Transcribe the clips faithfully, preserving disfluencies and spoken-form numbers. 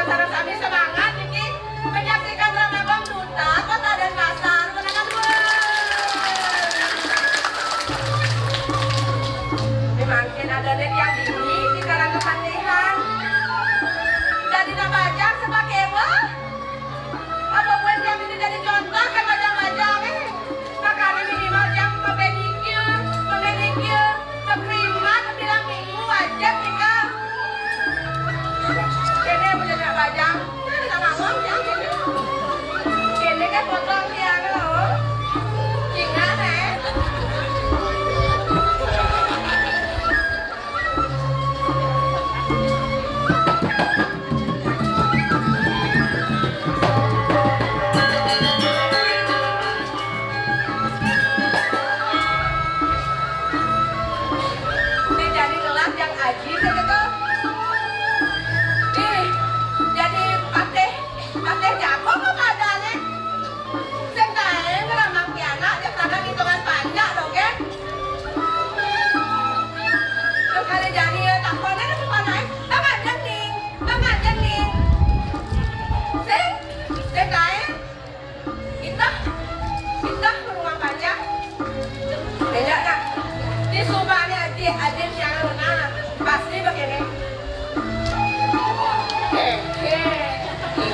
Sareng sami semangat niki menyaksikan drama Gong Duta Kota Denpasar. Menangan dua. Mangkin ada yang dini di kalangan pantihan. Jadi nak bajang sebab kewah. Apa buat yang ini jadi contoh kan bajang-bajang eh. Makanya minimal yang pedicure, pemanicure, kekriman, bilang minggu wajib tinggal. Kene punya nak bajang. Nah, kita ngawang yang kene. Kene kan potong tiang lo. Ingat eh. Ini jadi ngelas yang aji gitu. Ih, jadi patih, patih jago apa keadaannya? Sing kae ngramang pianak, cek kadang hitungan panjak dong, geng. Terus kali jadi ya, takonnya ada kemana, eh? Bang aja nih, bang aja nih. Sing, sing kae. Kita, kita ngramang panjak. Beda, nah. Di Subang ini aja, aja siang, nah. Pasti begini. Hehe. Tuh,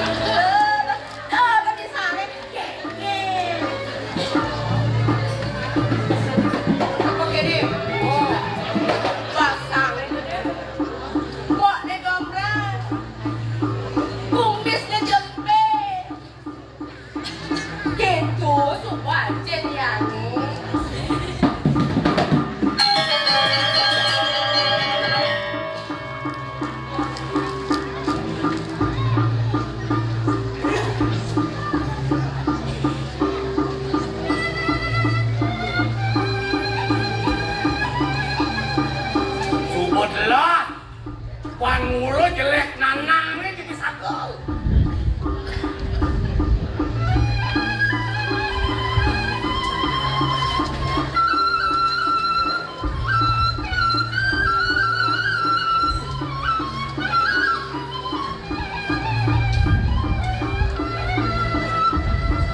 tuh, tuh, di sana. Apa gini? Oh, basang itu deh. Kok dia gombrang? Kumisnya jempe. Gitu, suku aja nih, anu. Subutlah, pan mula jelek nanang ni jadi sagal.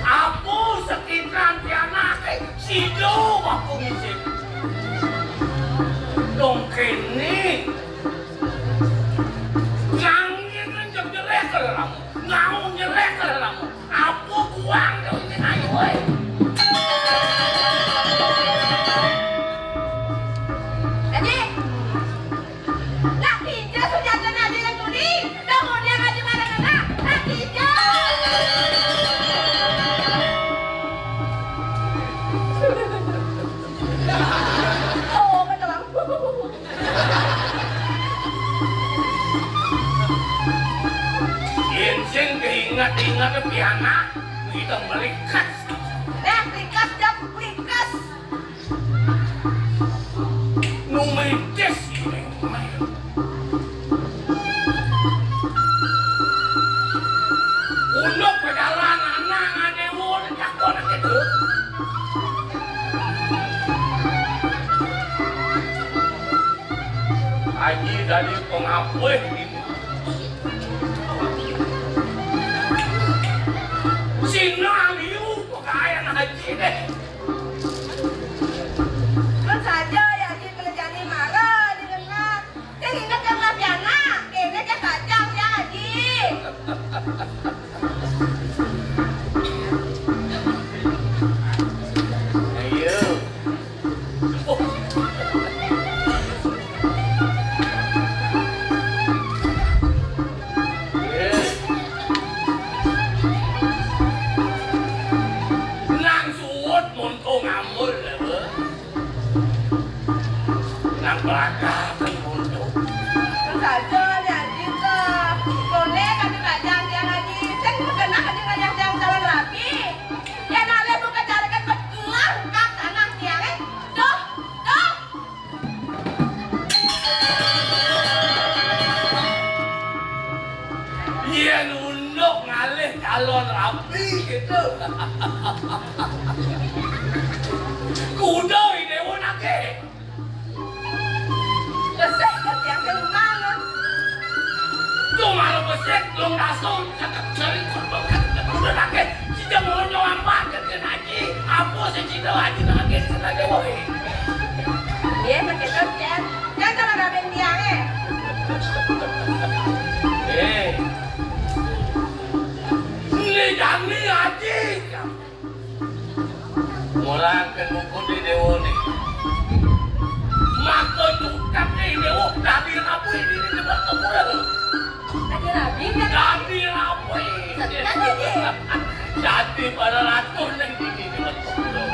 Apu sekitar pianake sida aku ngisip. Dong kene. Nang yen njek jelek lelamu. Nang jelek lelamu. Apu buang dong ini ayo, woi. Aji. Nak pinjam senjata aja yang tuli. Dah mau dia ngaji mana nak? Nak pinjam. Oh, betul. Yen sing keinget-inget pianak, kita melikas. Dah, melikas, dah, melikas. Nu mitis ini. Unduk pedalan anak ngane wong takon gitu. Haji dari pengapih ini. Sina liu pegawai haji deh. Kan saja ya, Haji, kalau jadi marah, didengar. Sing inget yang lah pianak, kene ke kacang ya, Haji. Ayo. Nang suut muntung ambul, lho. Nang belakang muntung. Saja, Haji, ke. Kone kami bajang dia, Haji. Sing kena kami ngajak yang calon rapi. Ya, nale buka carikan betulan, kak tanah tiare. Duh, duh. Yen unduk ngalih calon rabi gitu. Kuda ini unake. Besek ke tiang sing mangan. Tuh malah Sik dong, langsung cakep cari korban, cakep cari korban lagi. Sida mau nyawang banget kan, Haji. Apa sih sida, Haji, lagi sida, woi? Iya, begitu, Jen. Kan kalau ramen tiang, eh. Eh. Ini Dani, Haji. Orang kan mukul di dewa nih. Maka tukang di dewa, tadi rabu ini di depan kuburan. Tadi rabi, kan? Tadi rabu ini. Tadi, tadi. Tadi pada ratu nih di, di depan kuburan.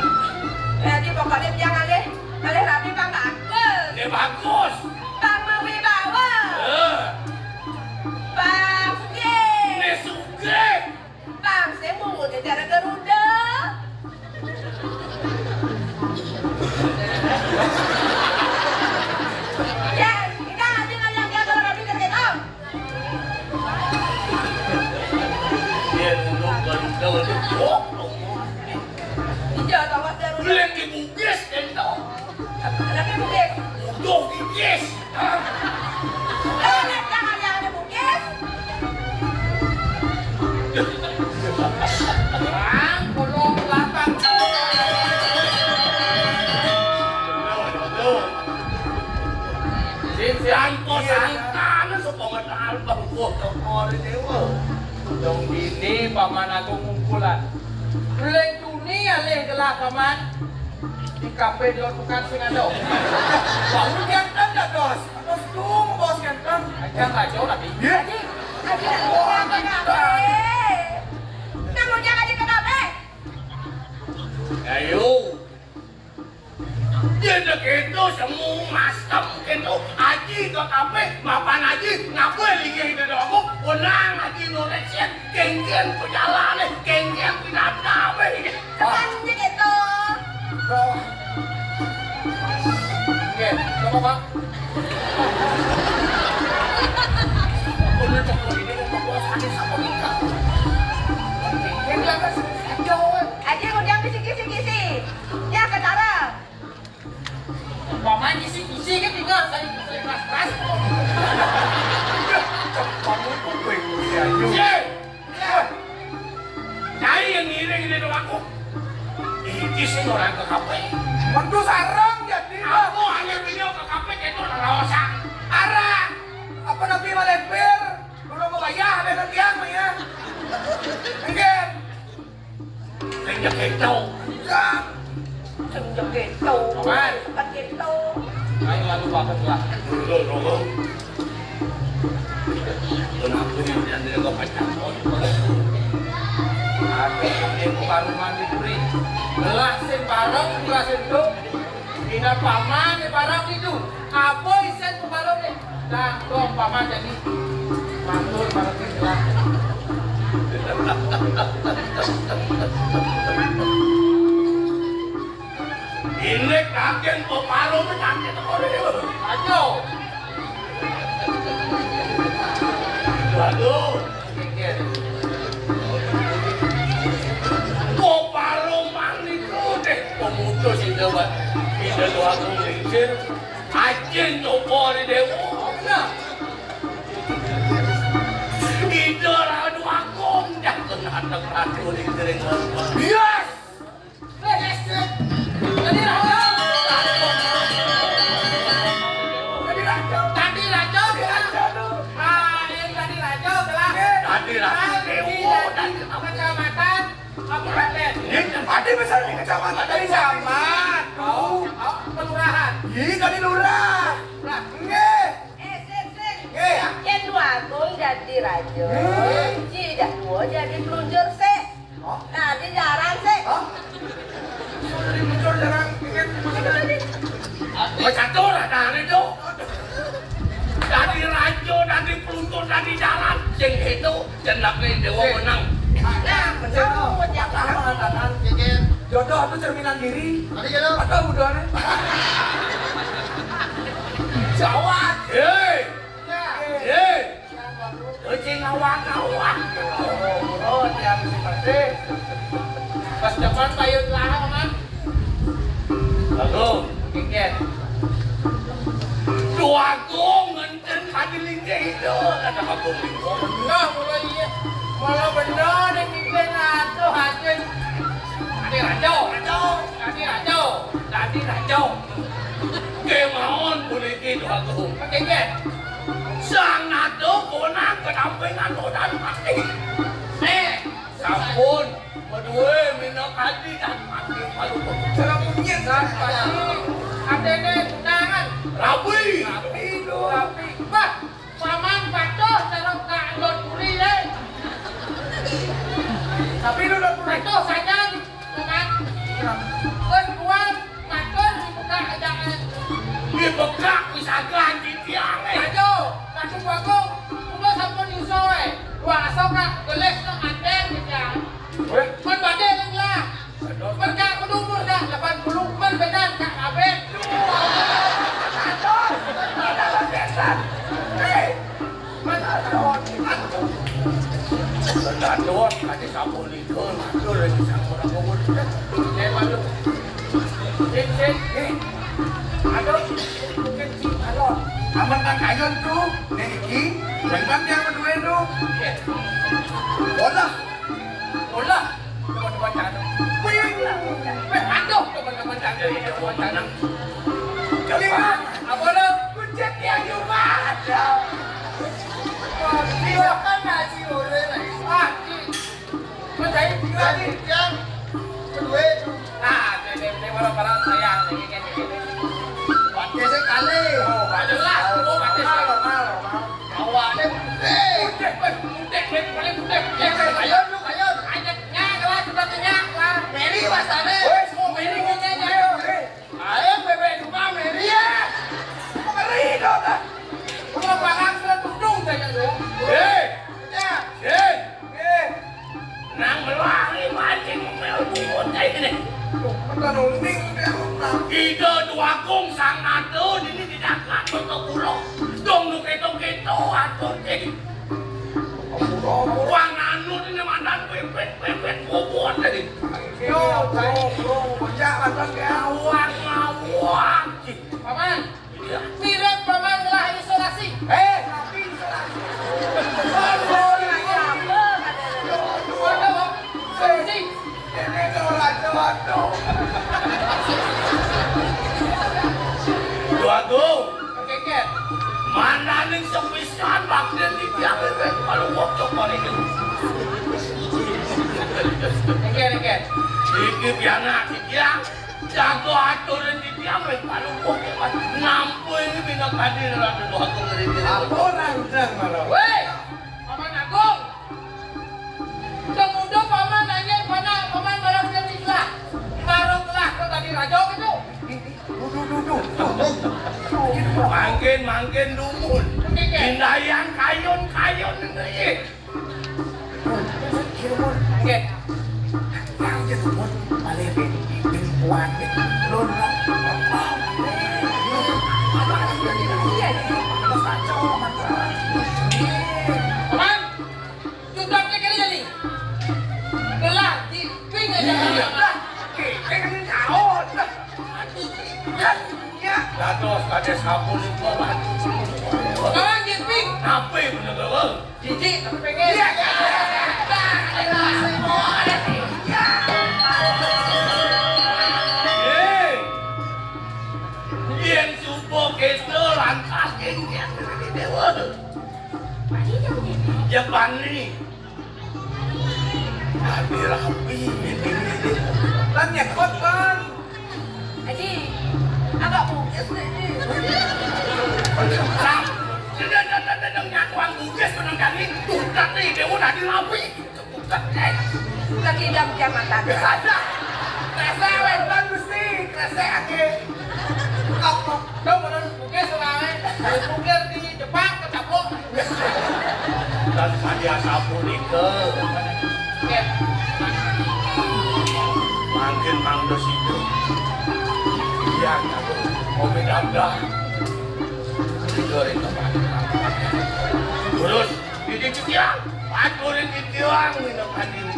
Jadi pokoknya jangan deh. Kalau rabi, Bang, bagus. Ini bagus. Bang, mau wibawa. Eh. Bang, sugih. Ini sugih. Bang, saya mau ngutip cara Garuda. Ya, kita ngambil yang dia kalau Robin dari kita. Dia dulu Garuda udah goblok. Iya, tahu Garuda. Lu yang di Bugis, kan, tau? Anaknya Bugis. Udah Bugis. Anak jangan yang ada Bugis. Bang, kolong belakang. Sing sangko sangkana supaya ngalbang gua kemari dewa. Dong dini Paman Agung ngumpulan. Leng tuni alih gelah Paman. Di kafe dia tukang sing ada. Bau ganteng dah, Dos. Dos tuh, Bos ganteng. Aja nggak jauh lagi. Iya. Haji, Haji, Haji, Haji, Haji. Nang ujang Haji ke kafe. Ayo. Dia dah gitu, semu masem gitu. Haji ke kafe, mapan Haji, ngapa linggih itu aku? Unang Haji nuresin, kengken pejalan, kengken pinata, weh. Kan gitu. Bro. Oke, coba, Pak. Udah, coba ini, mau puas hati sama kita. Ini apa sih? Jauh. Aja ngundang kisi-kisi-kisi. Ya, ke dalam. Paman kisi-kisi kan tinggal, saya, saya keras-keras. Udah, coba kamu tuh gue, gue aja. Ye! Nyai yang ngiring ini dong aku. Iki sing orang ke kafe. Metu sarang jadi. Aku hanya beliau ke kafe itu orang rawasan. Arah. Apa nabi malepir? Kalau mau bayar, ada tiang, ya. Enggak. Sing jek itu. Enggak. Sing jek itu. Paman. Bukan gitu. Ayo, lalu banget lah. Dulu, dulu. Kenapa yang dia nggak pacar? Ada yang bukan rumah di Puri. Belah sing bareng, belah sing tuh. Ina paman di bareng itu. Apa isen pembareng ni? Dah, dong paman jadi. Mantul bareng itu lah. Ini kakek pembareng ni kakek tu orang ni. Aduh. Waduh. Kok paroman niku deh pemutus itu, Pak. Tidak doa lincir. Ajin coba di dewa. Nah. Ida radu agung dah kena anak ratu di kering. Yes. Tadi raja. Tadi raja. Tadi raja. Ah, yang tadi raja telah. Tadi raja. Tadi kecamatan, kabupaten. Ini tadi besar di kecamatan dari zaman. Kau, kau kelurahan. Ini tadi lurah. Lah, nggih. Eh, sik, sik. Nggih. Yen Dwagung dadi raja, hmm, Ji Dakwa dadi pelunjur sik. Hah? Nah, di jaran sih. Hah? Sudah muncul jaran, pikir. Becatur, ada hari itu. Dari raja, dari peluntur, dari jalan, sing itu, jenenge dewa menang. Nah, betul. Apa mengatakan, pikir. Jodoh itu cerminan diri. Tadi jodoh. Atau budoane? Jawab. Hei. Ya. Hei. Kucing awak-awak. Oh, dia mesti mati. Pas depan payu telah, Paman. Bagus. Kikian. Dua gong ngenten kadi linggih. Kata Kakung Lingkung. Nah, mulai iya. Malah bener nih, mimpin atuh, hati. Tadi rajo, rajo, tadi rajo, tadi rajo. Kemaon puniki, Kakung. Pakai jet. Sang atuh kunang kedampingan rodan mati. Eh, sampun. Kedua, minakadi dan mati. Kalau cara munyin, kan, pasti. Adene tunangan. Rabi. Rabi, rabi. Bah, Paman patuh cara ka Lord Puri, eh. Tapi lu Lord Puri. Patuh saja, Paman. Terus buat matur dibuka aja, eh. Dibuka, misalkan, di tiang, eh. Ayo, masuk bagus. Udah sampun iso, eh. Dua aso, Kak. Gelis, no, ateng, gitu, ya. Weh. Mun badhe nang lah. Mun ka kudu umur dah delapan puluh, mun bedan ka kabeh. Aduh, tadi sampun itu, aduh, lagi sampun aku. Eh, malu. Sip, sip. Eh. Aduh, mungkin si Alon. Aman Kang Kayon tuh, niki. Bang yang berdua itu. Bola. Ulah, teman-teman cantik. Wih, wih, aduh, teman-teman cantik, teman-teman cantik. Kelima, apa lo? Kucet ya, Juma, aduh. Silakan nasi boleh, ah, percaya lagi, yang kedua itu. Ah, ini, ini, ini, orang-orang sayang, ini, ini, ini. Pakai sekali. Oh, pakai lah. Oh, pakai sekali. Malu, malu, malu. Awalnya putih. Putih, putih, putih, paling putih. Ya, ayo, yuk, ayo. Ajak nyak lah, kita tuh nyak lah. Meri, Mas Ane. Wes, mau Meri, kita nyak. Ayo, bebek juga Meri. Iya. Meri, dong, dah. Gua barang sudah tuntung, saya, dong. Hei. Ya. Hei. Eh, nang melangi mancing mel bungut kayak gini. Tuh, kan uning dia, Bang. Ida Duagung sang atu ini didakat untuk pulau. Dong nu keto-keto atur jadi. Pulau. Wang anu ini mandan pepet, pepet bobot tadi. Yo, bro, bro, bocah mantan ke awang, awang. Paman. Iya. Mirip Paman ngelah isolasi. Eh, tapi isolasi. Waduh, solusi. Ini tuh raja, waduh. Waduh. Keket. Mandaning sepisan bakten di tiang, kalau bocok balik. Keket, keket. Iki pianak di tiang. Jago aturan di tiang, weh, palu kok, weh. Nampu ini bina kadi rada dua aku ngeri diri. Apa orang bilang malah? Weh, Paman Agung. Semudo Paman nanya, mana Paman malam jadi lah. Marung lah ke tadi raja gitu. Duduh, duduh, duduh. Mangkin, mangkin dumun. Oke, oke. Pindayang kayun, kayun ini. Oke. Yang jadi buat balik ini, ini kuat, ini. Lon, lon. Paman, jumlahnya kali jadi. Gelah, di ping aja. Iya. Kita kan jauh. Dados kades sampun iku, Pak. Sekarang, Jeping. Nape bener, Bang? Jijik, tapi pengen. Iya. Eh, yen supo keto lantas ing yen dewa. Ya, Bani. Rapi-rapi, ini, ini. Kan nyekot, Bang. Aji, agak bugis nih, Ji. Bang, tidak, tidak, tidak, tidak, nyakuan bugis, menang kami. Tuh, tak nih, dia udah dirapi. Tuh, tak, eh. Lagi jam-jam mata. Rasa, weh, Bang Gusti. Rasa, ake. Apa? Dong, menang bugis, orang, eh. Bugis di Jepang, ketabok. Dan saja sapunika. Mangkin mangda sida. Yang aku, Omi Dabdah. Tiga ring tempat. Terus, ini titiang. Aturin titiang, minum hadirin.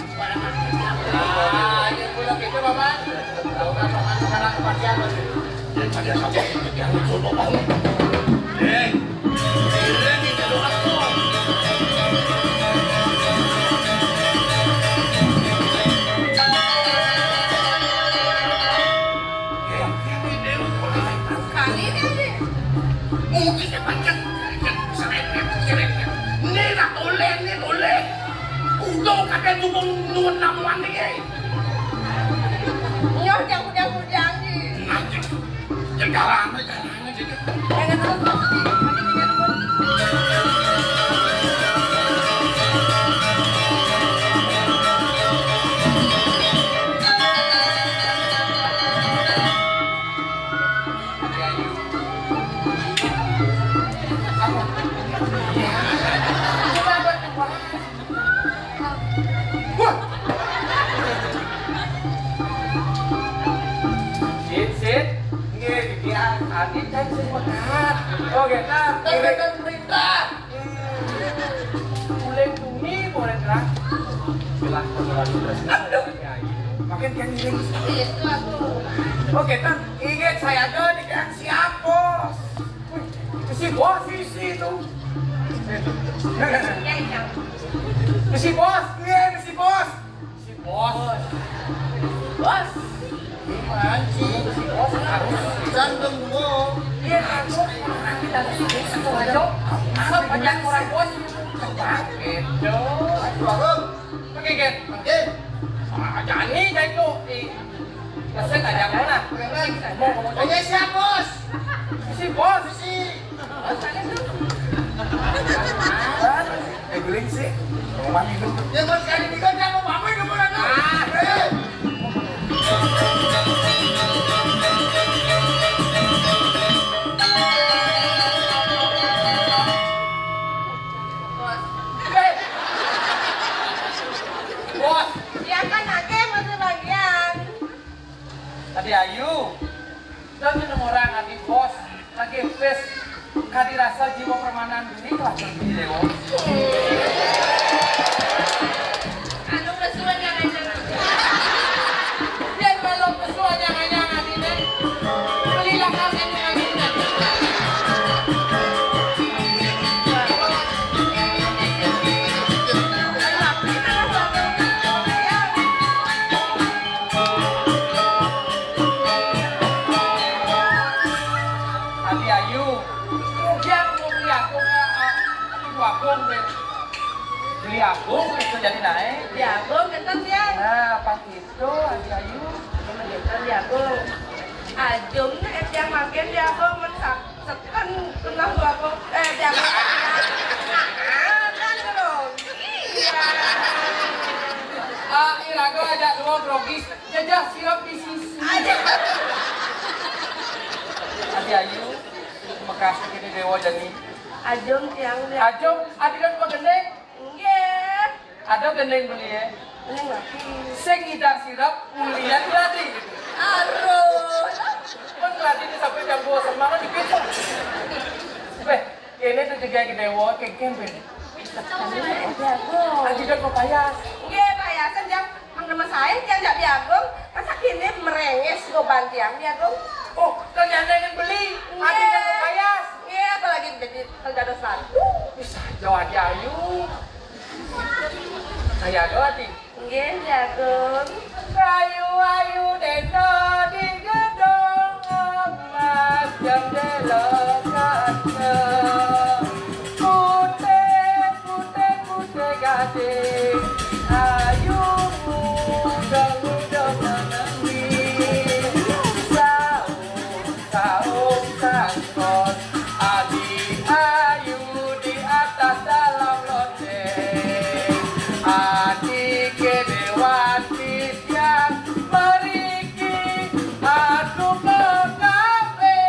Ah, ini pula kita, Bapak. Tahu kan, Bapak, sekarang kepastian, Bapak. Daripada sampai titiang, coba bangun. Eh, ini kita doa. Namuan iki. Nyoh, jangan kujang-kujang, Ji. Nanti. Ya, jalan, jalan aja deh. Jangan terus, terus, Ji. Nanti kujang terus. Wah. Sit, sit. Nggih, dia. Adi cai sing pekat. Oh, gitu. Kan perintah. Uling tuni boleh terang. Jelas pengeluaran sudah semua. Makin kan ini. Itu aku. Oh, gitu. Ingat saya ada di gang siap, Bos. Wih, si Bos isi itu. Ya, ya. Si Bos, iya, si Bos. Si Bos. Bos. Gimana sih? Si Bos harus. Jangan dong, Bos. Iya, aku. Kita sih, aku aja. Sebanyak orang Bos. Gitu. Aduh, aku. Pakai, Gen. Pakai. Ah, jangan nih, jangan tuh. Ih. Pesen aja, mana? Mau, mau, mau. Pakai siap, Bos. Si Bos. Si. Eh, guling sih. Roman itu. Ya, Bos, kali ini kan dia mau apa itu, Bos? Ah. Eh. Bos. Eh. Bos. Ya kan, Ake, Menteri Bagian. Tadi ayu. Dan nyeneng orang ati bos, lagi pes, kadi rasa jiwa permanan diri lah seperti dewa. Anu kesuwen yang aja. Biar malu kesuwen yang aja ngadine. Beli lakar yang aja. Ati Ayu, mugi aku beli agung ya, ah, ati agung deh. Beli agung itu jadi naik. Beli agung, ngeten, Tiang. Nah, pas itu, Ati Ayu. Ngeten, beli agung. Ajum nek tiang makin beli agung, men sak-, seken kenal beli agung. Eh, beli agung. Ah, kan, Bro. Iya. Ah, iraga aja dua grogi. Jajah sirup di sisi. Aja. Ati Ayu, mekas kene dewa jani. Ajum tiang dia. Ajum, adi kan pagending. Nggih. Ada gending beli ya. Ini lagi. Sing ngidang sirup, ulian gladi. Aduh. Kan gladi ini sampai jam dua semalam di pintu. Weh, ini tuh juga gede dewa, kengkeng ben. Aji dot payas. Nggih, payasan jam. Mangga mesae tiang jak beli agung, masa kene merengis goban tiang beli agung. Oh, kerjaan dengan beli, ati nggih. Nggak payas. Nggih, apalagi jadi kerja dosa. Bisa jauh aja ayu. Saya doa ti. Nggih, beli agung. Ayu-ayu deno di gedung emas jendela kaca. Putih, putih, putih gading. Ayu muda-muda menangis. Saung, saung, sangkot. Adi ayu di atas dalam loteng. Adi kedewati yang meriki. Aku ke kafe.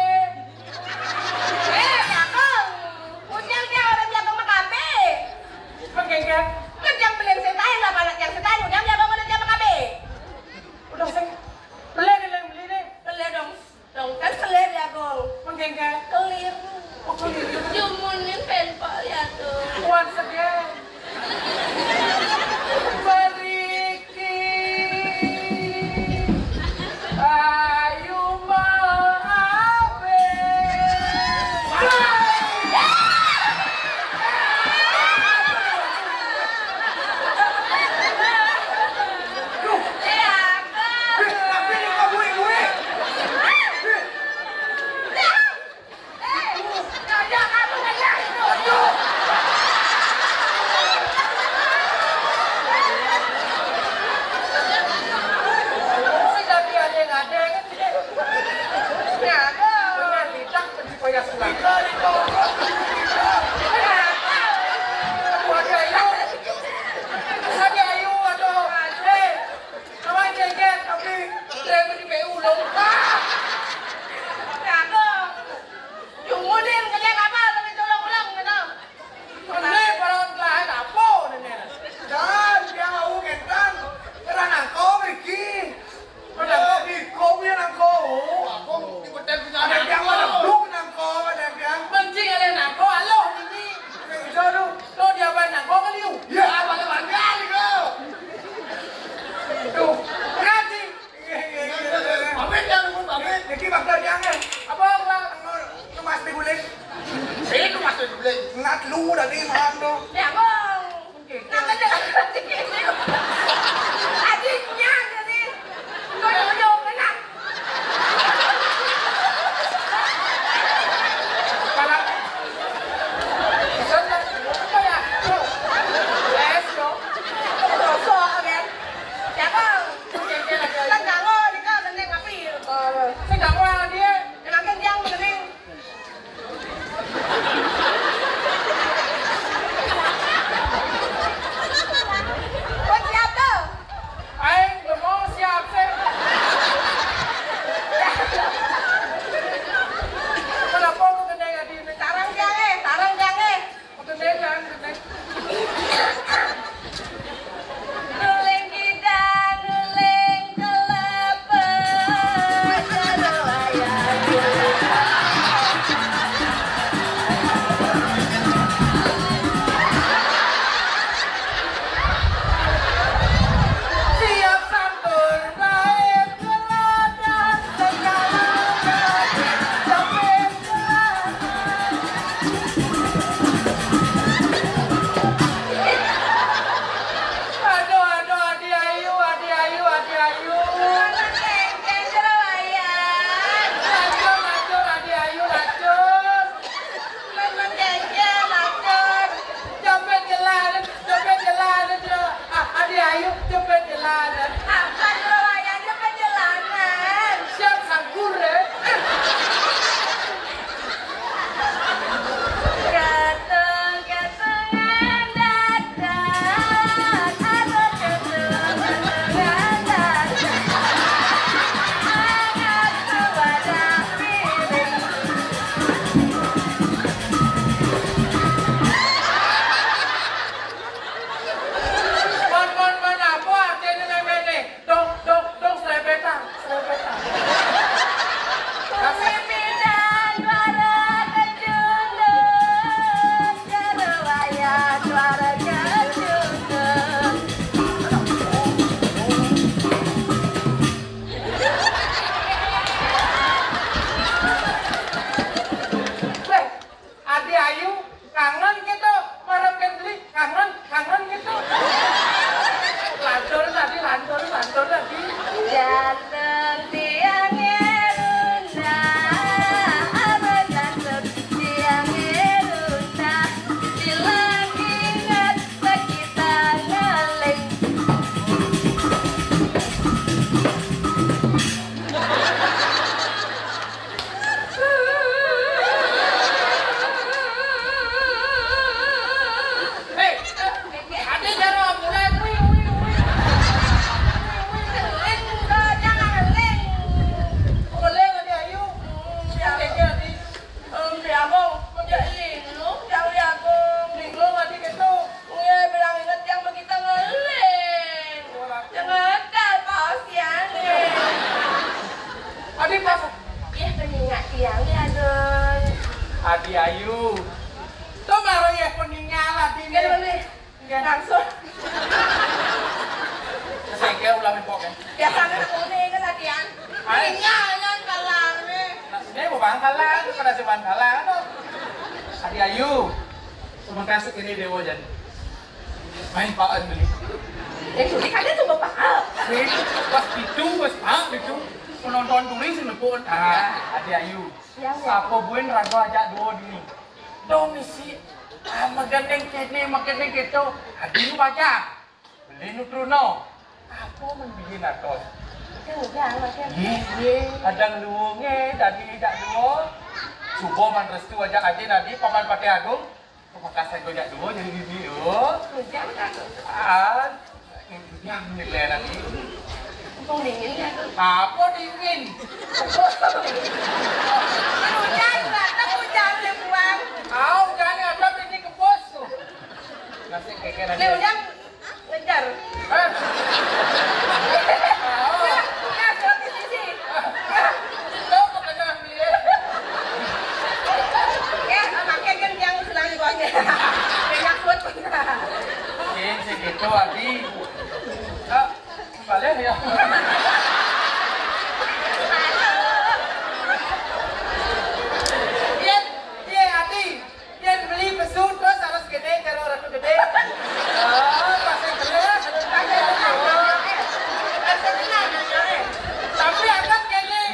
Ayu. Tuh baru ya peninggalan di Iya, Bang, nih. Iya. Langsung. Sengkel ulah mepok ya. Biasanya aku nih kan latihan. Ayo. Peninggalan kalah nih. Nah, ini mau bangkalan, pada si bangkalan tuh. Adi Ayu. Terima kasih ini Dewa jadi. Main paan beli. Eh, sudah kan itu bapak. Nih, pas itu, pas paan itu. Penonton turis nepuk. Ah, Adi Ayu. Iya, iya. Apa buin raga ajak dua dini? Dong isi, ah, magendeng kene, magendeng keto. Adi nu baca. Beli nu truno. Apa men beli natos? Itu udah, Mas, ya. Iya, iya. Kadang luwunge, tadi jak dua. Subuh man restu ajak aja nanti Paman Patih Agung. Pamakasan gojak dua jadi bini, oh. Hujan kan? Ah, yang nilai nanti. Mumpung dingin ya tuh. Apa dingin? Hujan, datang hujan dia buang. Ah, hujan ada ini kebos tuh. Nasi keke Dia nanti. Hujan ngejar. Hah? Ya, ya, di sisi. Ya. Lo ke tengah, Bli. Ya, pakai kan yang senang juga aja. Banyak food. Sing segitu, Adi. Ah, balik ya. Iya, iya, Adi. Yén beli pesu terus harus gedé karo ratu gedé. Oh, pasti bener. Tapi anggap kéné.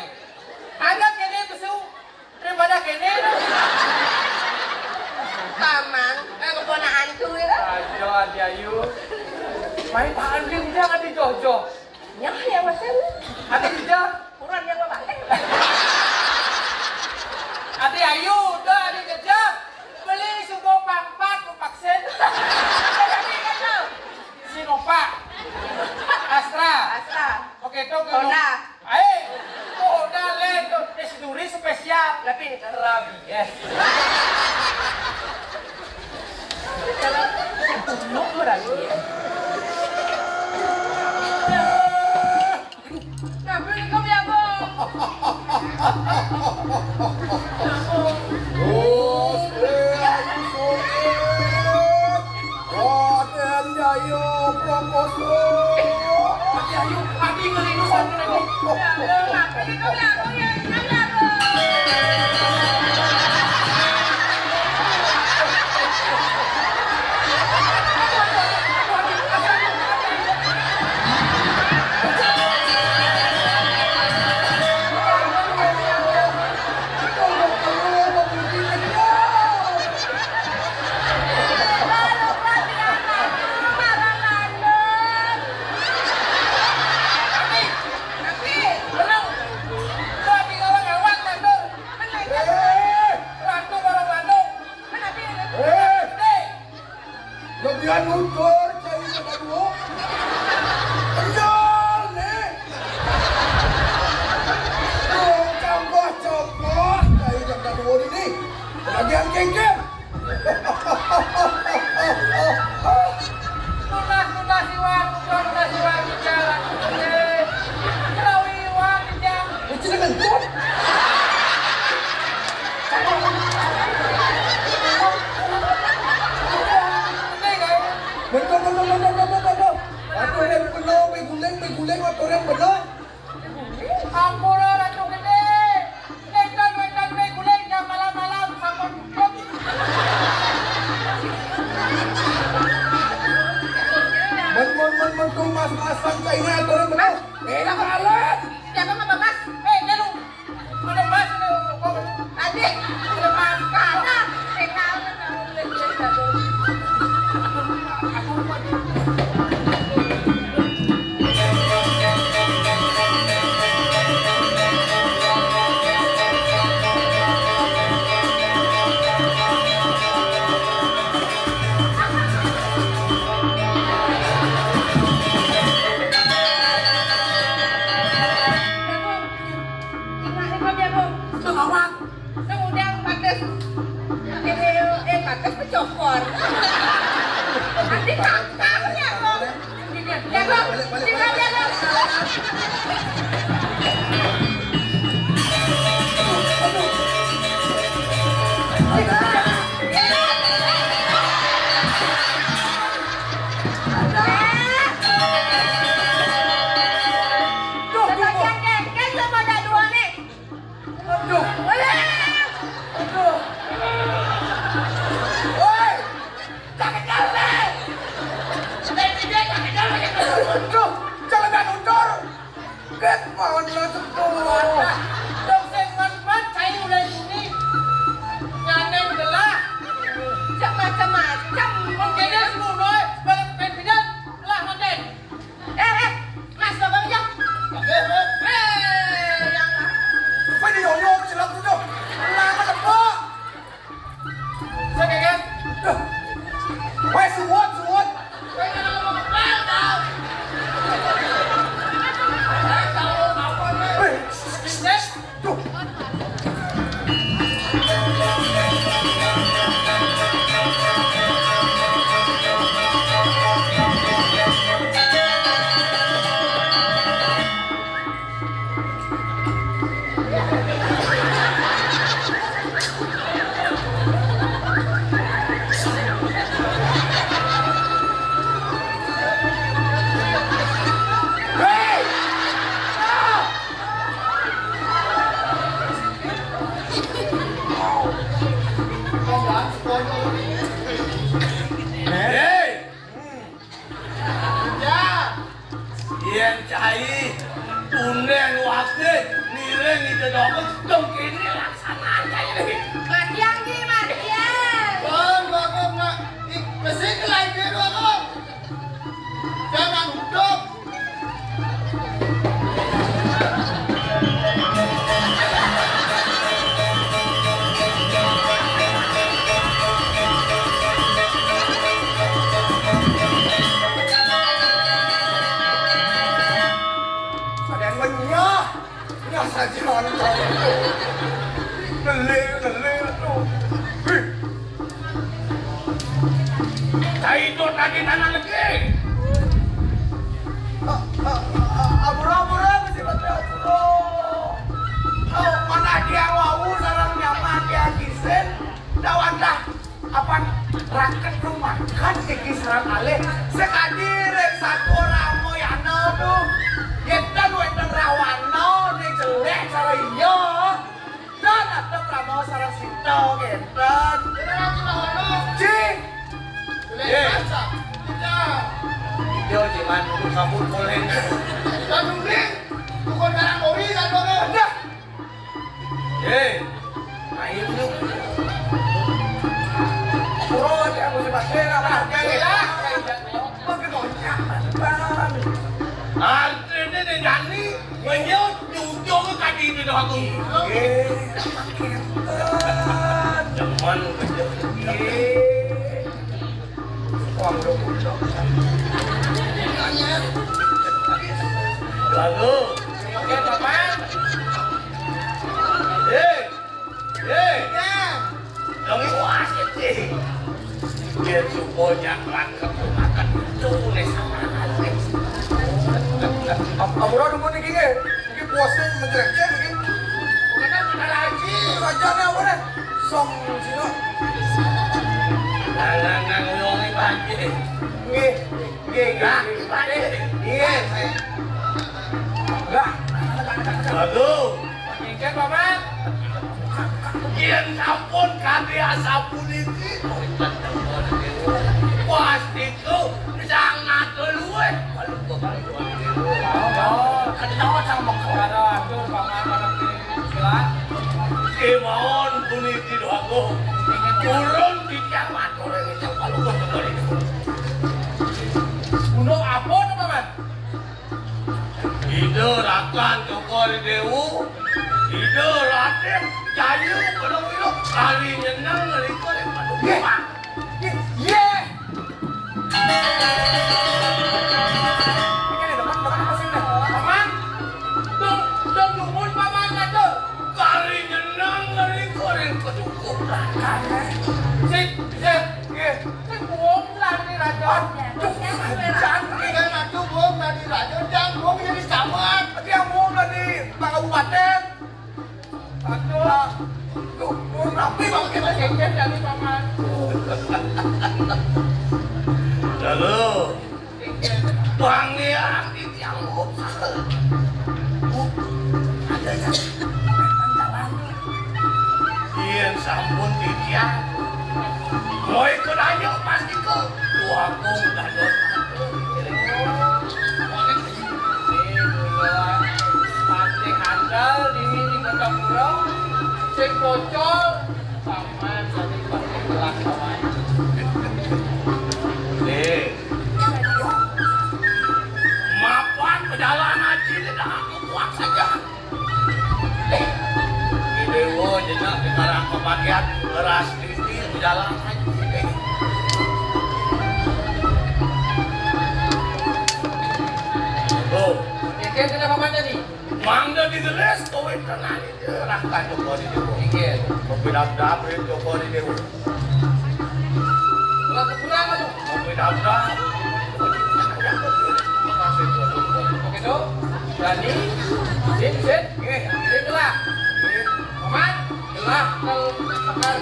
Anggap kéné pesu daripada kéné. Paman, eh, keponakan tuh ya. Ayo, Adi Ayu. Main Pak Andi udah nggak dijojo. Nyah ya, Mas, ya. Adi udah. Kurang yang mau balik. Adi Ayu, udah, Adi kerja. Beli subuh pangpat, mau vaksin. Apa tadi kan lo? Sinovac. Astra. Astra. Oke, itu ke Honda. Ayo, itu Honda lain tuh. Eh, si Duri spesial. Tapi rabies. Kalau gemuk berarti ya. Tapi ini kau ya, Bang. Gusti Ayu Sulit. Raden Jaya Prakoso. Adi Ayu, Adi ngeri nu sampeyan ini. Ya, Bang, apa ini kau ya, Bang, ya? Eh, Ratu Barong Bandung. Eh, lebihan nutur cai janda dua. Kenyal nih. Tuh, cambah-cambah cai janda dua ini. Bagian kengkeng. Tunas, tunas iwak, tunas, tunas iwak, bicara. Kerawi iwak, bicara. Itu dengan tuh. Betul, betul, betul, betul, betul, betul. Aturan benar, beguling, beguling, aturan benar. Ampura Ratu Gedé. Wetan-wetan baé guling jam malam-malam sampun tutup. Men, men, men, men, tuh mas-masan cainé aturan bener. Énak banget. Siapa mah Mas? Eh, dia lu. Ada Mas, ada Mas. Ada. Ada Mas. Ada. Énak. Sing undang pates. Eh, eh, pates pecokor. Nanti kakak ya, Bang. Ya, Bang. Balik, balik, balik, balik. Balik, balik. Pet mawon lho sepuh. Dong sing ngembat cai oleh bumi. Nyaneng gelah. Cak macam-macam. Mengkene sepuh noe, balik ben bidan, lah manten. Eh, eh, Mas, Bapak, ya. Eh, eh. Eh, yang Kowe di yoyo celap tuh. Lah ketepok. Sing, Kek. Duh. Wes, suwun, suwun. Weh, duh. Hei! Ya. Yen cai tunden wate niring ide dong, dong kene laksanaan cai ini. Matiang ki, matiang. Bang, Bagong, nak, di, besi kelai biru, Bagong. Jangan huduk. Ada yang menyah. Nyah saja orang tahu. Ngelih, ngelih, tuh. Hih. Cai itu tadi tanah legi. Abura-bura mesti baca abura. Oh, mana dia wau sarang nyaman dia kisin. Dawan dah. Apan raket rumakan iki sareng alih. Sekadi ring satua Ramayana tuh. Yéten wénten Rawana ning jelek cara iya. Dan ada Rama sareng Sita kénten. Cing. Yo, jiman, sampun poleng. Tanungin, tukon karang ori, kan, Bang? Dah. Eh, ayo dulu. Pura aja, aku cepat. Eh, apa? Pakai konyol, Bang. Artinya nih, Dani. Menyut, nyujung tadi itu dah aku. Eh, demen, eh. Wong lu kudu. Lagu. Oke, Bapak. Eh, eh. Ya. Dong, iku asik sih. Biar suponya kelangkep makan itu nih sama aja. Ap-, apa ora nunggu niki nggih? Iki puasnya menjereknya niki. Bukan apa lagi. Rajane apa nih? Song Cina. Lanang nang wong iki, Pak. Nggih, nggih, nggih. Lah, Pak. Nggih. Lah. Waduh. Nggih, Paman. Yen sampun kami asapuniki, pastiku sangat luwih. Aduh, Paman, Paman, silakan. Kemawon puniki doaku. Purun titiang matur ing Ida Paluka Negari. Gunung apa to, Paman? Ida Rakan Cokor Dewu, Ida Raden Jaya Padawira kari nyeneng ngrika ring Padukuhan. Nggih. Nggih. Paman, dong, dong, nuwun, Paman, matur. Kari nyeneng ngrika ring Padukuhan. Sip, sip. Nggih. Sing wong lali raja. Aduh, jan. Kan aku wong lali raja, jan wong jadi selamat. Dia wong lali Pak Kabupaten. Aduh. Tuh, wong rapi banget kita. Cengkeh dari Paman. Lalu, Pangeran titiang. Yen sampun titiang, mau ikut aja pas ikut. Wah, aku udah dosa. Sing pocol, sampean tadi pakai gelas sampean. Nih. Mapan pejalan haji ini dah aku kuat saja. Ini wo jenak sekarang kebagian beras titi pejalan haji ini. Oh, ini kenapa tadi? Mangga digelis, kowe tenan iki, rah kan Joko di Dewa. Iki, kopi dap-dap, Joko di Dewa. Ora kekurang, lho. Kopi dap-dap. Oke, Dok. Dani, Sin, Sin. Nggih. Sin, gelah. Nggih. Paman, gelah, kel-, tekan,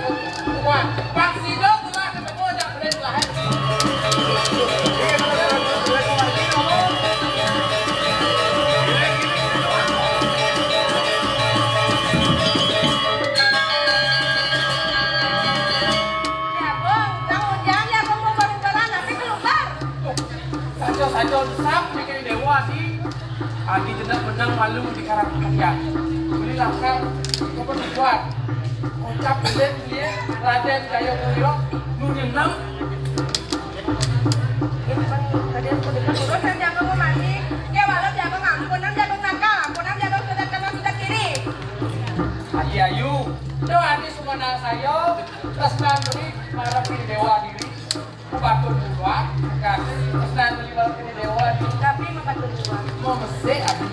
kuat. Pak Sido, gelah. Saja-saja sap bikin dewa di Adi jenak menang malu di karang kaya. Beli lakar keperluan. Ucap beli dia Raden Jaya Mulia nu nyeneng. Terus yang jago mau mandi, ya walau jago ngampun, yang jago nakal, ampun yang jago sudah kena sudah kiri. Adi ayu, doa di semana saya, terus beri para dewa diri. Batur duluan, kasih pesan beli baru ini dewa. Tapi mau batur duluan. Mau mesik, Abi.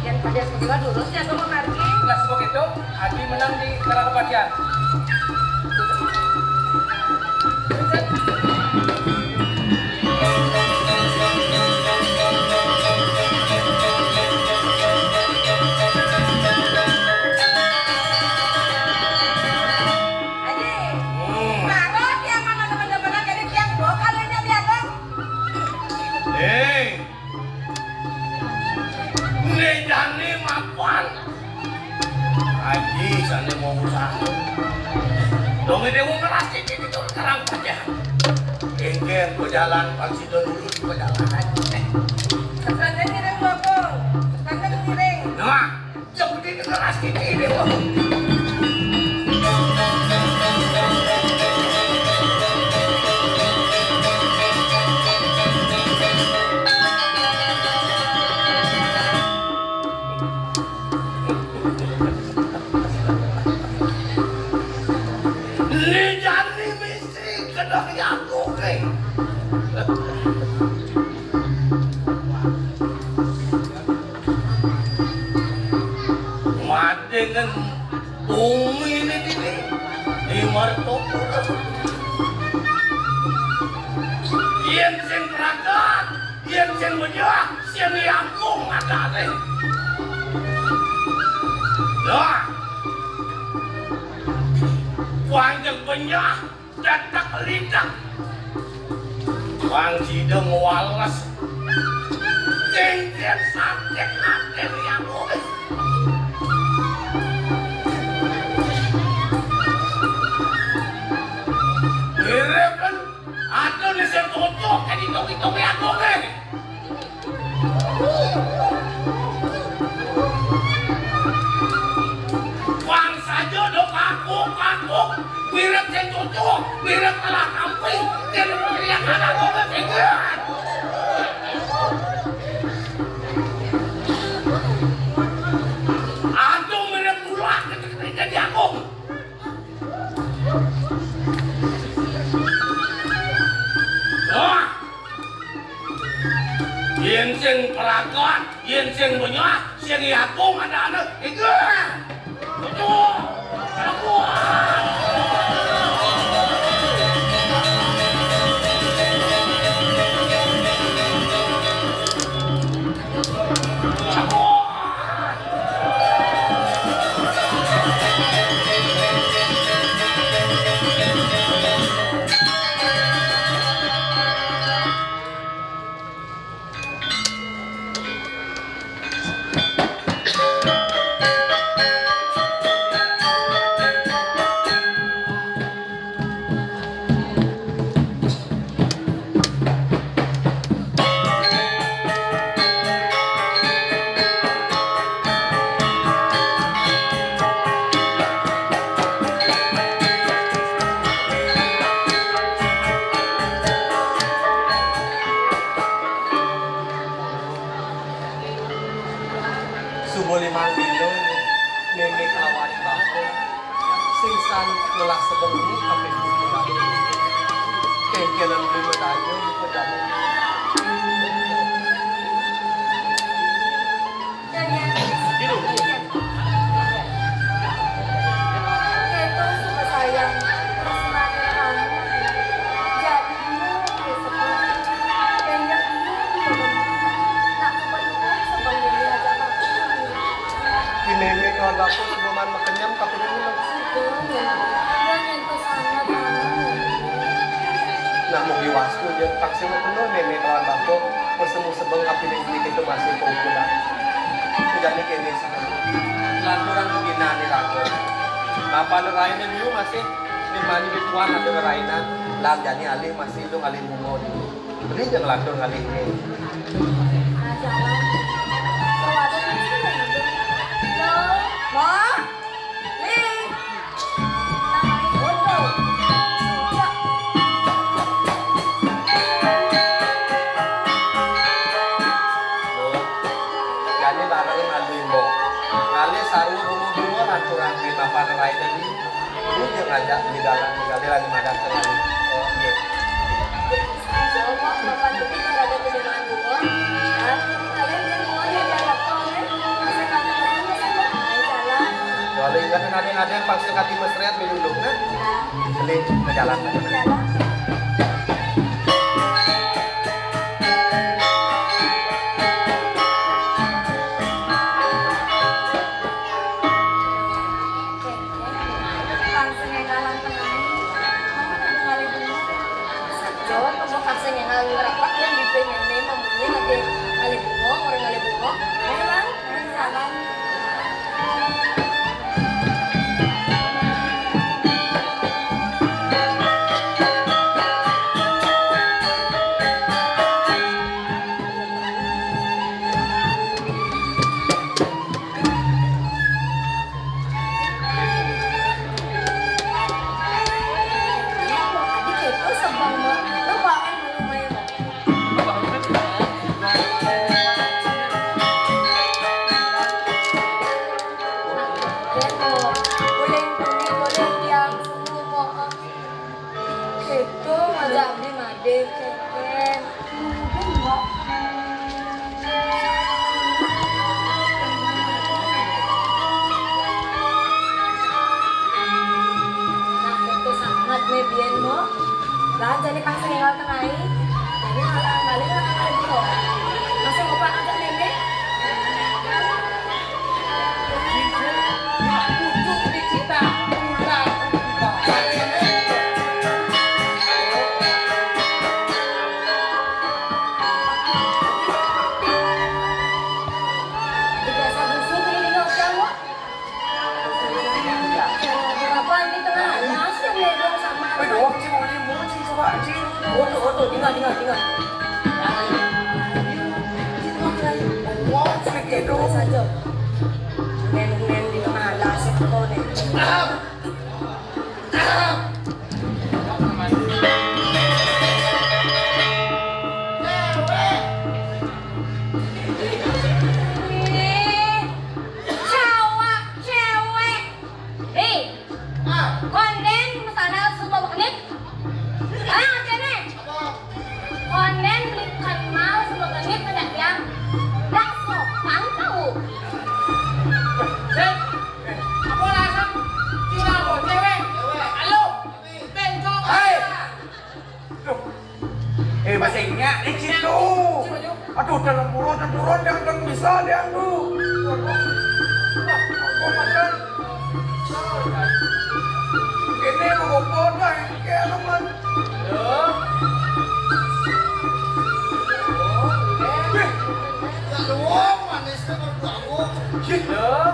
Yang pada kedua dulu sih atau mau margi? Nah, sebab itu, Abi menang di Karang Kepastian. Aji, hmm. Marot yang mana teman-teman jadi tiang bokal ini, Abi Agung. Hei. Ini jani mapan. Aji, sana mau usaha. Dong ini mau ngeras ini, ini tuh sekarang saja. Engker, berjalan, pasti dulu berjalan aja. Sana ngiring, Bogor. Sana ngiring. Nah. Yang penting keras ini, ini, wah. Ini jani misi kedah jago, eh. Madengen bumi ini dini di Martopura. Yen sing pragat, yen sing benyah, sing yangkung adane. Lah, panjang benyah, Detek lidak. Bang Jideng wales. Cincin sakit hati ya, boy. Mirip kan? Aduh, ini saya cocok, jadi topi-topi aku nih. Bangsa jodoh kaku, kaku. Mirip sing cucu, mirip telah kampi. Jadi pilihan anak gue ketinggian. Aduh, mirip ulah, jadi aku. Wah. Yen sing pragat, yen sing benyah, sing yatung ada-ada. Itu. Itu. Aku. Suba limang dina, mémé kalawan bapa. Sing san ngelah sebeng kaping bumi bapa. Kéngkélan beli medanya di pejamu. Kéto suba sayang tresnané kamu. Jadi, Nak, coba dulu sebelum Dewi ajak makan. Di mémé kawan bapa suba maan makenyem kaping uleman. Suba, ya. Udah nyentuh sangat, Mama. Nah, mugi wastu, ya, taksih mapenuh mémé kawan bapa, bersemu sebeng kaping ini kita masih kumpulan. Jani kéné sangat. Lanturan begina nih, raga. Napa rainan yu masih, di mana di tuan ada rainan, lan jani alih masih lu ngalih bunga dulu. Beli ja ngelantur ngalih. Mak, Li. Jani bareng ngalih, Mbok. Ngalih sarwa bunga-bunga lanturan di mapan rai tadi. Lu jangan ngajak di dalam, di dalam ada madan sekali. Oh, iya. Coba mapan tadi ada penerimaan bunga. Nah, kalian yang bunga yang diangkat, masih kata kalian masih mau jalan. Kalau ingat ada yang ada yang paksa kaki mesret di dulu, nah. Beli ke jalan. Jalan. Langsung yang ngalang tengah. Jawab, kamu kasih yang ngalang rapat yang di pengen memang bunyi lagi ngalih bunga, orang ngalih bunga. Ayo, Bang. Ayo, Bang. Itu ngajak beli madé, Cécén. Nah, itu sangat mé biyen, Mbok. Lah, jani pas tinggal tengai. Jani malah balik lah, malah di kok. Masih lupa ngajak mémé. Biasa busuk ini, ini oke, Mbok. Apa ini tengah alas yang ledong sama. Wih, doang, Cing, mau nyembuh, Cing, coba, Cing. Oto, oto, dengar, dengar, dengar. Wah, sakit dong. Saja. Main-main di tengah alas itu nih. Ih, cawak cewek. Ih, kondén mesana suba bekenit. Ah, kéné. Kondén beli kenal suba bekenit, ada yang dak sopan tahu. Apa alasan? Cina apa? Cewek? Halo? Bengkok. Hai. Duh. Eh, bahasa Inggris, eh, situ. Aduh, dalam buruan, turun, jangan, jangan bisa, dia, aduh. Waduh. Wah, kok makan? Ini mau gopot, lah, kayak apa, man? Loh. Wih. Ya, lu, manisnya baru tahu. Loh.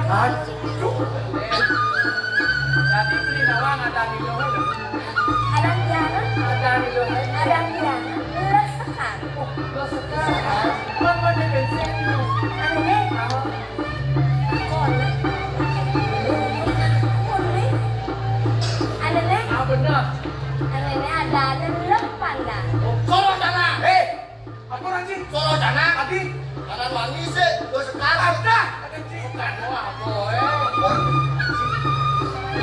Aduh. Tadi beli nawang ada di luar. Ada di mana? Ada di luar. Ada di mana? Lesekan. Lesekan. Kan ada bensin. Anu nih. Kon. Kon nih. Anu nih. Ah, benar. Anu nih ada, ada lepan dah. Koro sana. Eh, apa lagi? Koro sana. Tadi. Ada wangi sih. Lesekan.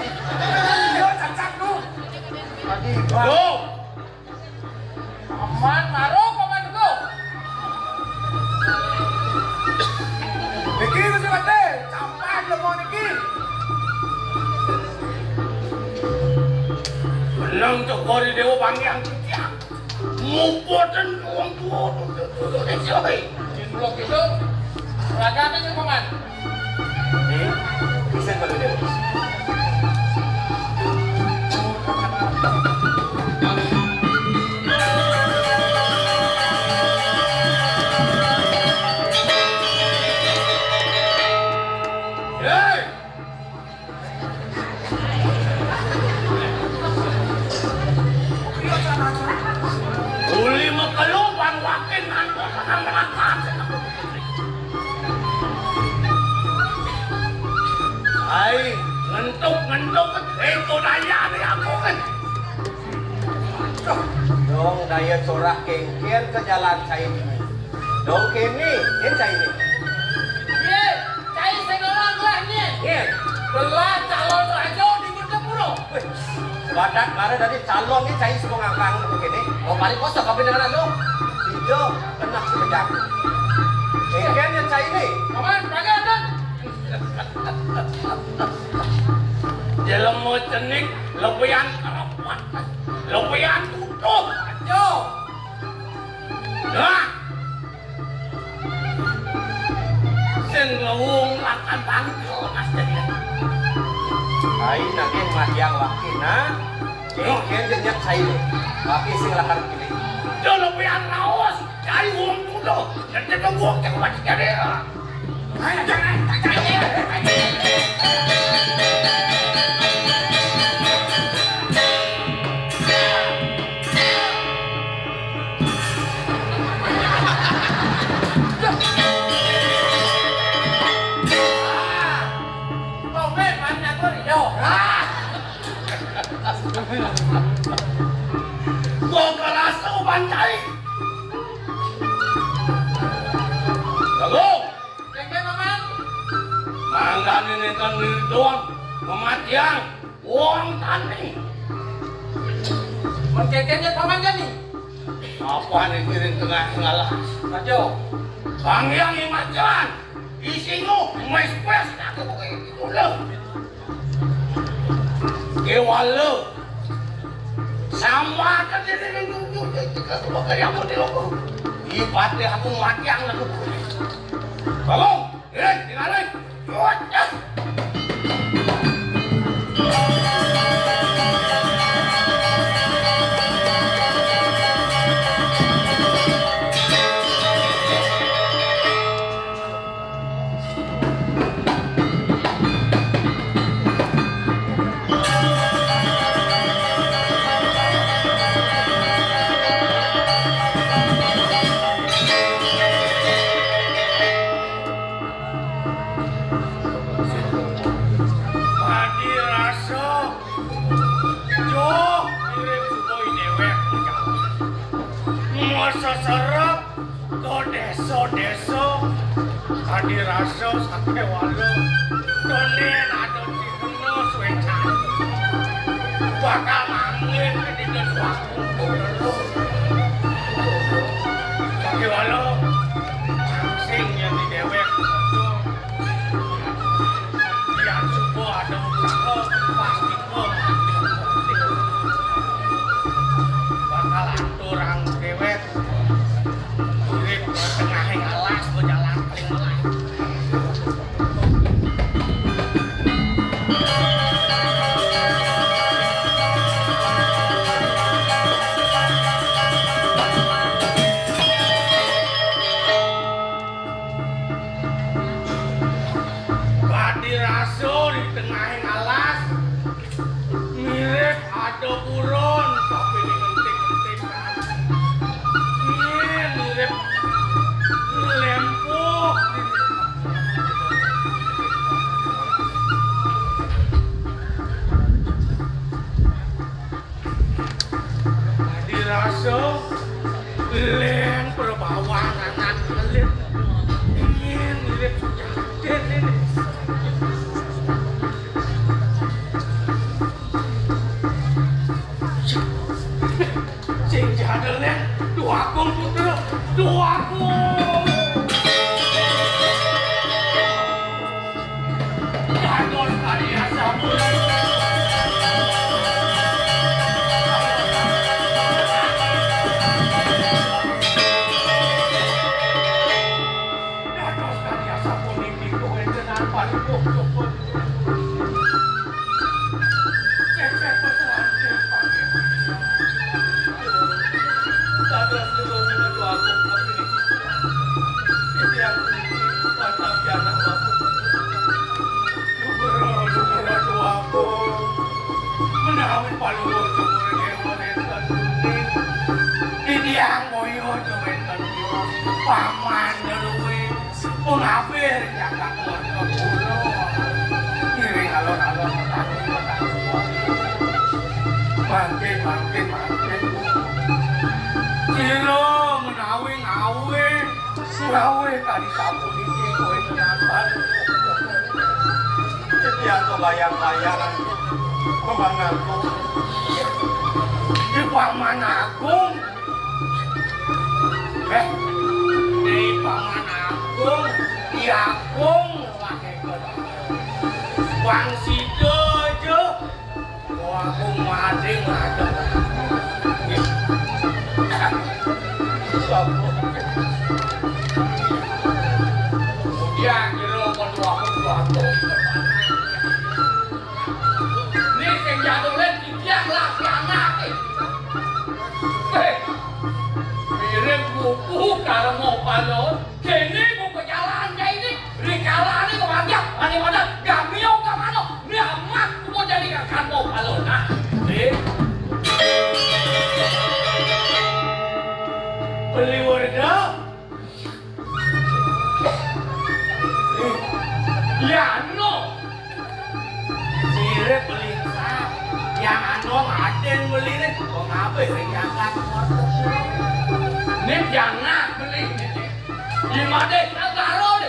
Iya, cacak, no. Tadi, Bang. Yo. Paman, maro, Paman, go. Niki, Gusti Patih, campah jelema niki. Menang cokor di Dewa Pangeran titiang. Nguputin wong tua, tua, tua, tua, tua, tua. Yen kula gitu, ragane nggih, Paman. Di, bisa kalau dia. Hei! Uli mekelu bang wakin ngantuk tengah melakat. Ai, ngentuk-ngentuk, itu daya ni aku kan. Dong, daya corak kengken ke jalan cai ini. Dong kene, nyen cai ini. Ye, cai sing ngomong gelah nyen. Nyen. Gelah calon raja di Martapura. Wih, badak mara dari calon ni cai semua ngangkang tu kene. Mau paling kosong kau dengan lu. Ijo, kena sekejap. Kengken nyen cai ini. Paman, pakai adat. Jelema cenik, lebihan kerepat. Lebihan utuh. Yo. Nah. Lawung lakar bangkil, Mas Jaya. Ai nagih madiang wakina. Céng, céng, céng, nyet sailé. Waki sing lakar pilih. Dulu pian raos, cai wong tuduh. Jadi nunggu céng, Mas Jaya. Gua kerasa uban cai. Jago. Kéngkén, Paman. Manggané nénten ngirit doang, mamatiang wong tani. Mun kéngkén nyet Paman jani? Apané ngiring tengah ngalas? Rajo. Bang Hyang Imacan, isinu mespes aku kula. Kéwala. Sama kan diri nunjuk-nunjuk ke sebagai yang mau dilakukan. Ipatih aku matiang lagu. Bangun. Eh, tinggalin. Padi rasa joh mirip suba i déwék. Masa serep ka désa-désa, padi rasa sakéwala. Tondén ada cihna suécan. Bakal manggihin di désa. Sakéwala, sing yén di déwék. Yan suba ada usaha, pasti bakal aturang déwék. Urip tengahing alas, bejalan paling melah. Padi rasa di tengahing alas, mirip ada buron, tapi dimentik-mentikan. Mirip ngelempuh. Dirasa lén perbawan anak alit. Ingin mirip Jadén ini. Sing Jadén lén, Duagung putra, Duagung. Dados karya sapunika. Dados karya sapunika kawéntenan paripun. Cécék peselantir panggilan. Dados Guru Agung Negeri. Titiang puniki wantah pianak waktu. Dugra, dugra, duagung. Menawi paluhur dumun éwon énten. Titiang boya wénten paman deluwi. Pengabir jagat warga kula. Ngiring alon-alon petani-petani. Mangkin, mangkin, mangkin. Sira menawi ngawé, ngawé kadi sapuniki kowe tenapan. Titiang kebayang-bayang, Paman Agung. Di Paman Agung. Eh, di Paman Agung, di Agung, wah, hebat. Wang sida aja. Wah, aku mading ada. Kemudian, Ini jangan beli ini. Di mana negara ni?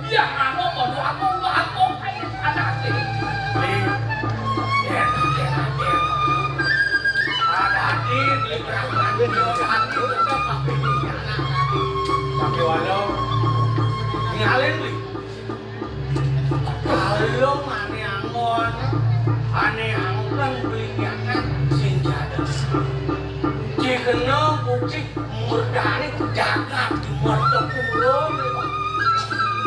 Dia anu bodoh aku, aku kayak anak ni. Ada di beli berapa? Tapi walau ngalih beli. Kalau ane angon, ane angkeng beli nyangan sing jadel. Jikena bukti murdane jagat di Martapura.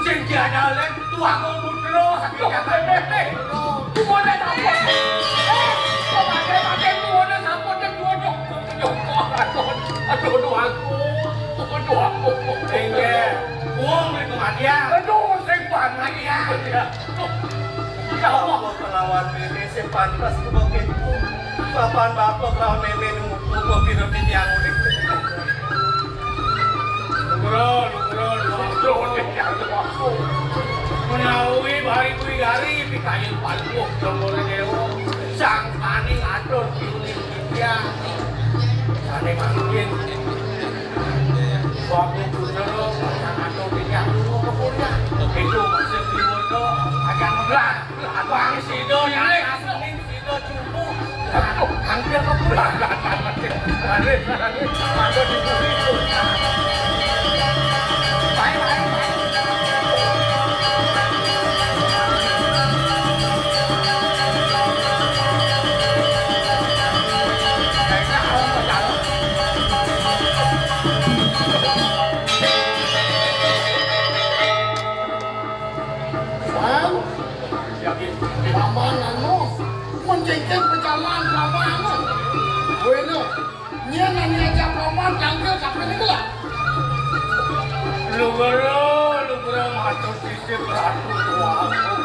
Sing jadel tuang putra sakit jagat. Kuwone sapa? Eh, kok pakai-pakai kuwone sapa, Cek? Waduh, waduh, waduh, waduh, waduh, aku. Waduh, aku. Inggih. Wong ning kematian. Aduh, sing panas. Kematian. Ya Allah. Apa kelawan meme sing pantes kebakit? Bapak-bapak kelawan meme nunggu pira titiang unik. Nugroh, nugroh, nugroh. Menawi bari kuwi gari pikayun paluh Jomore Dewa. Sang paning atur kiuning titiang. Sane mangkin. Bapak Gubernur, sang atur titiang nunggu kepulih. Itu maksud diwoto, aja ngeblak. Abang sida nyai asmine sida cupu. Hampir kepulih. Aduh, aduh, aduh, dipulih. Baik, baik, baik. Bang, paman anu, mencengkeh pecalang paman. Wena, nyen ane ajak paman tangkil kape niki lah. Lugara, lugara matur sisip Ratu Tuagung.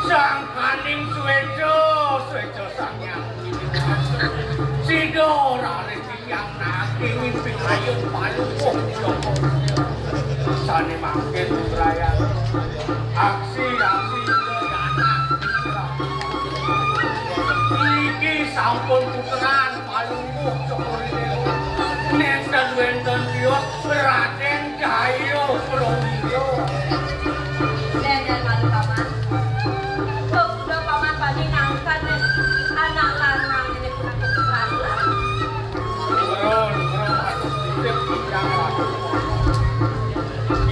Sangkaning Sweja, Sweja Sang Hyang Widi Wasa. Sida raris Yang nanging pingayun palupuh Joko. Sane mangkin bebrayan. Aksi, aksi, anak. Niki sampun puteran palupuh Joko Rindewa. Nenten wenten tios Raden Jaya Prawira. Nenten malu paman. Kok udah paman bani ngangkat anak lanang ini.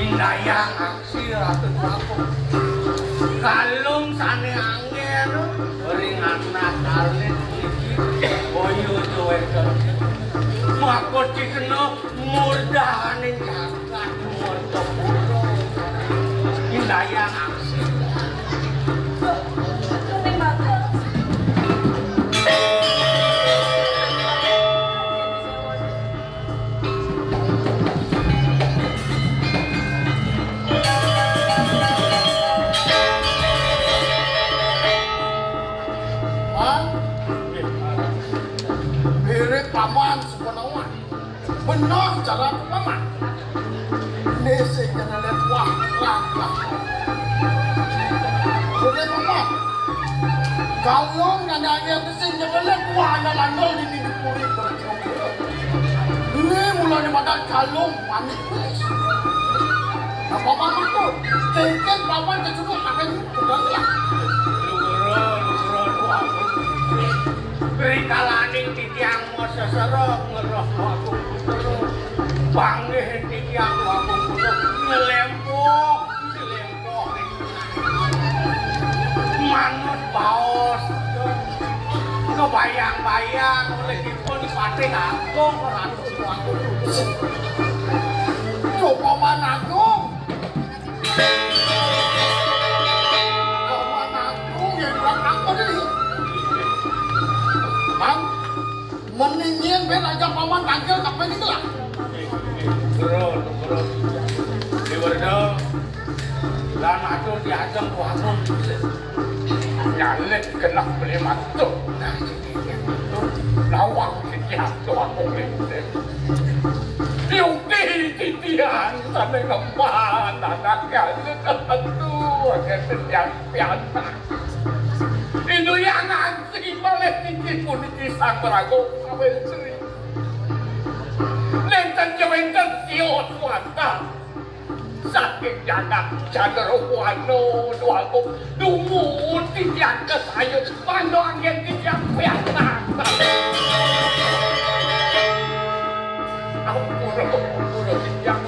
Indayang aksi Ratu Prabu. Kalung sane angel ring anak alit iki boyo jowe. Makot dikena murdaning jagat murda pura. Indayang aksi. Kuning bagus. Bang, mirip paman sepenuhan. Benar cara paman. Ini sing kena lihat wah langkah. Benar paman. Kalau nanya yang sing kena lihat wah, ada landol di minggu puri berjumpa. Ini mulai pada kalung manik belis. Apa mama tuh? Kengken paman kecebur makan udah lah. Lugro, lugro, lugro. Rikalaning titiang mau sesero ngeroh aku putra. Panggih titiang aku putra ngelempoh, ngelempoh. Manut baos. Kebayang-bayang oleh dipun Patih Agung Ratu Agung. Coba Paman Agung. Paman Agung yang kurang apa nih? Mang, mendingin ben aja Paman tangkil kapan itu lah. Bro, bro. Di Werdo, lan atur diajeng kuangun. Nyalip genah beli matuk. Nah, nawang titiang tuang kulit. Yuki titiang sane ngemban anak kali tentu akan titiang piantah. Indu yang nganti Malih inggih puniki Sang Prabu Kawéntri. Nénten ja wénten sios wantah saking jagat Candrawuwana, Déwa Agung. Dumun titiang kasayun, mangda anggén titiang pianak. Ampura, ampura titiang.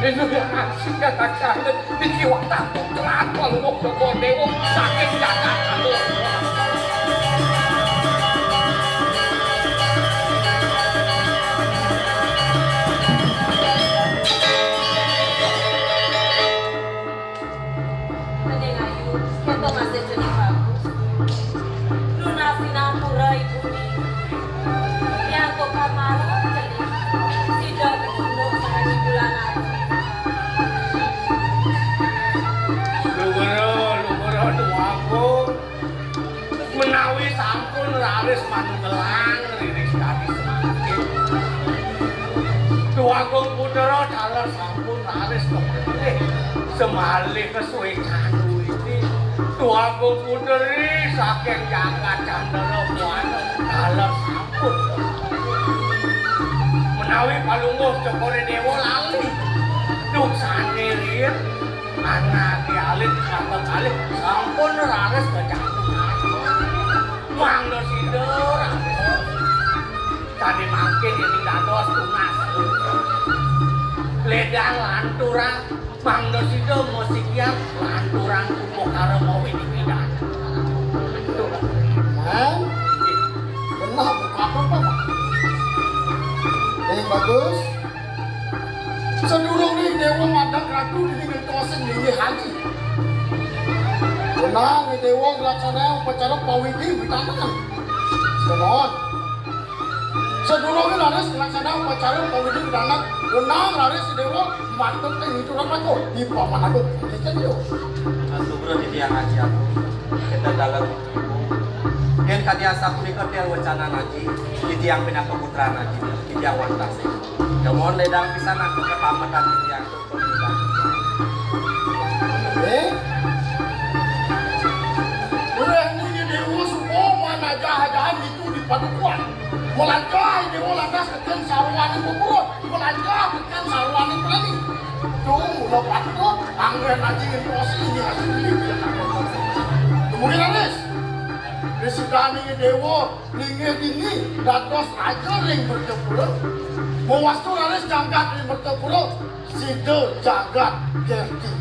Inu yang asing katakan, niki wantah putra Palungguh Joko Déwa saking jagat Candrawuwana. Déning Ayu, kéto masih cening bagus. Lunasina pura ibune. Yang tukang marah cening. Sida ketunduk sareng bulan ati. Lugra, lugra, Déwa Agung. Menawi sampun raris manunggelang riris kadi semangkin. Déwa Agung Putra taler sampun raris kemalih. Semalih kesuécan iki. Déwa Agung Putri saking jagat Candrawuwana taler sampun. Menawi Palungguh Cokor I Déwa lali. Duh sané riin. Anaké alit, anaké alit, sampun raris kecantengan. Mangda sida raris. Sané mangkin yen dados tunas. Ledang lanturang, mangda sida masikian lanturang upakara mawi dipidan. Nang, genah buka apa, Pak? Ning bagus. Sadurunge Dewa madhep Ratu dene ngentosin linggih haji. Wenang Dewa nglaksanakake upacara pawidi witangan. Senon. Sadurunge raris nglaksanakake upacara pawidi witangan, wenang raris Dewa madhep ing hitungan Ratu. Di Paman Agung. Ngeten yo. Sugra titiang haji aku. Kita dalam. Yen kadi asapunika tiang wecanan haji, titiang pinaka putran haji, titiang wantah sing. Demen ledang pisan aku ketampetan titiang. Eh? Oleh niki Dewa suka manajah-ajahan itu di padukuhan. Melajah Dewa lantas keken sarwaning pepurut. Melajah keken sarwaning prani. Tuh, mula patut, anggen aji ngentosi ini asli. Kemudian Anis, disegani Dewa, linggih dini dados raja ring Mertapura. Mawastu raris jagat ring Mertapura, sida jagat Gerti.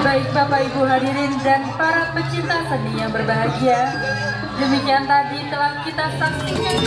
Baik, Bapak Ibu hadirin dan para pecinta seni yang berbahagia, demikian tadi telah kita saksikan.